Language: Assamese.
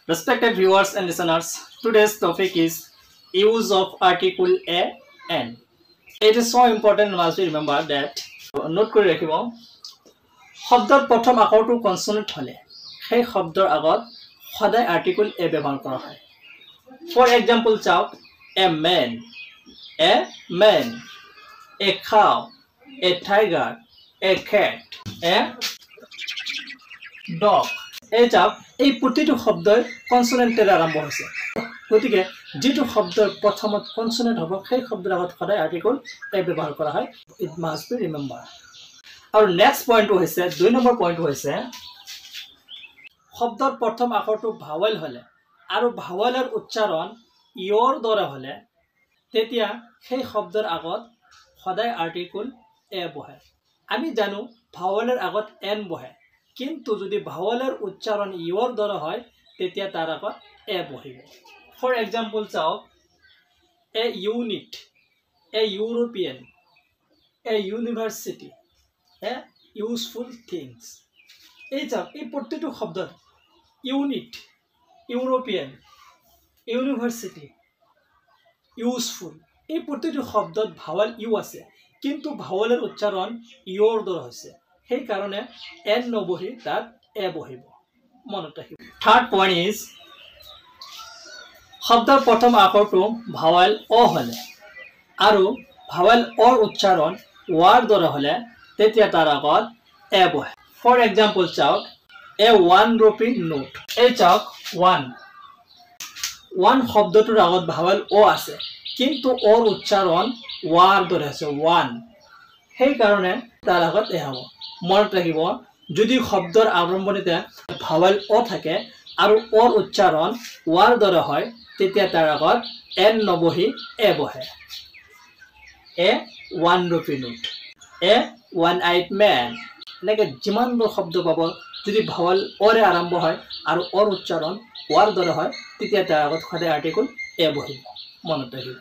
Respected viewers and listeners, today's topic is use of article a, an. It is so important, must be remember that. Note কৰি ৰাখিব, শব্দৰ প্ৰথম আখৰটো কনচনেণ্ট হ'লে সেই শব্দৰ আগত সদায় আৰ্টিকল এ ব্যৱহাৰ কৰা হয়। ফৰ এক্সাম্পল চাওক, a man, a man, a cow, a tiger, a cat, a dog. এই চাওক, এই প্ৰতিটো শব্দই কনচনেণ্টেৰে আৰম্ভ হৈছে। গতিকে যিটো শব্দৰ প্ৰথমত কনচনেণ্ট হ'ব, সেই শব্দৰ আগত সদায় আৰ্টিকল এ ব্যৱহাৰ কৰা হয়। It must be remember. আৰু নেক্সট পইণ্টটো হৈছে, 2 নম্বৰ পইণ্টটো হৈছে, শব্দৰ প্ৰথম আখৰটো ভাৱেল হ'লে আৰু ভাৱেলৰ উচ্চাৰণ ইয়ৰ দৰে হ'লে তেতিয়া সেই শব্দৰ আগত সদায় আৰ্টিকল এ বহে। আমি জানো ভাৱেলৰ আগত এন বহে, কিন্তু যদি ভাৱেলৰ উচ্চাৰণ ইয়ৰ দৰে হয়, তেতিয়া তাৰ আগত এ বহিব। ফৰ এক্সাম্পল চাওক, a unit, a European, a university, a useful things. এই চাওক, এই প্ৰতিটো শব্দত ইউনিট, ইউৰোপিয়ান, ইউনিভাৰ্চিটি, ইউজফুল, এই প্ৰতিটো শব্দত ভাৱেল ইউ আছে, কিন্তু ভাৱেলৰ উচ্চাৰণ ইয়ৰ দৰে হৈছে। সেইকাৰণে এন নবহি তাত এ বহিব, মনত ৰাখিব। থাৰ্ড পইণ্ট is, শব্দৰ প্ৰথম আখৰটো ভাৱেল অ হ'লে আৰু ভাৱেল অৰ উচ্চাৰণ ৱাৰ দৰে হ'লে তেতিয়া তাৰ আগত এ বহে। ফৰ এক্সাম্পল চাওক, এ 1 ৰুপি নোট। এই চাওক, ওৱান, ওৱান শব্দটোৰ আগত ভাৱেল অ আছে, কিন্তু অৰ উচ্চাৰণ ৱাৰ দৰে আছে, ওৱান। সেইকাৰণে তাৰ আগত এ হ'ব। মনত ৰাখিব, যদি শব্দৰ আৰম্ভণিতে ভাৱেল অ থাকে আৰু অৰ উচ্চাৰণ ৱাৰ দৰে হয়, তেতিয়া তাৰ আগত এন নবহি এ বহে। A 1 rupee note, a one eyed man. এনেকৈ যিমানবোৰ শব্দ পাব, যদি ভাৱেল অৰে আৰম্ভ হয় আৰু অৰ উচ্চাৰণ ৱাৰ দৰে হয়, তেতিয়া তাৰ আগত সদায় আৰ্টিকল এ বহিব, মনত ৰাখিব।